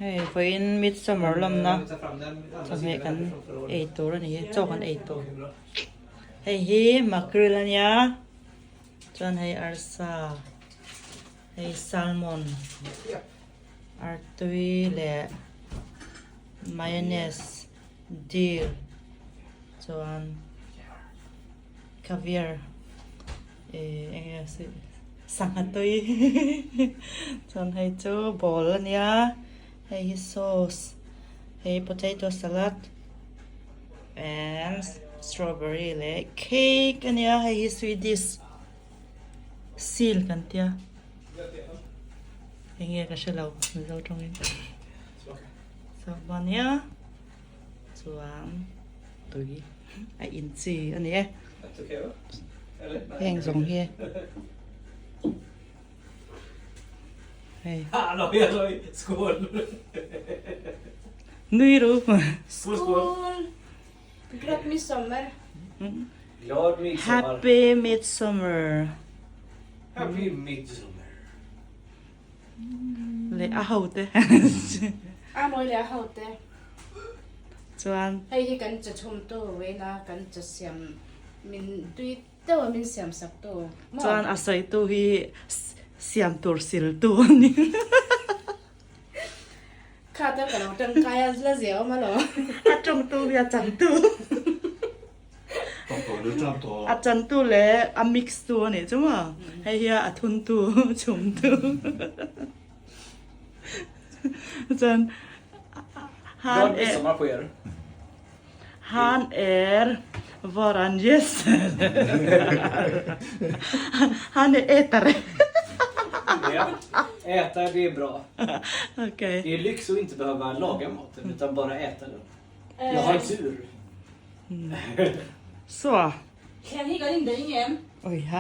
Hei vawiin midsummer lawmna chawhmeh kan ei tur a ni e chaw kan ei tur hei hi mackerel a nia chuan hei arsa hei salmon artui leh mayonnaise dil chuan. Caviar eh eng nge a sawi sangha tui chuan hei chu ball a nia hei hi sauce hei potato salad and strawberry leh cake a nia hei hi swedish seal kan tia eng nge ka hre lo mizo tawngin chuan nia. Chuan tui a in chi a ni e. Heng zawng hi hei. Nui ru. Skål. Glad midsommer. Glad midsommar. Happy midsummer. Happy midsummer. Leh a hote. A mawi leh a hote. Chuan. Hei hi kan cha chhum tu vena kan cha siam min tui deuh a min siam sak tu maw. Chuan a sawi tu hi siam tur sil tu a ni. Kha te ka lo tangkai a la zia awm alawm. A tawng tu hi a chan tu. A chantu leh a mix tu a nih chu maw? Hei hi a thun tu, chhum tu. Chuan han er han er vawran yes han er ätare. Ja, äta det är bra. Okej. Det är lyx att inte behöva laga maten utan bara äta den. Jag har tur. Så. Thleng hi kan indaih ngem? Ui ha.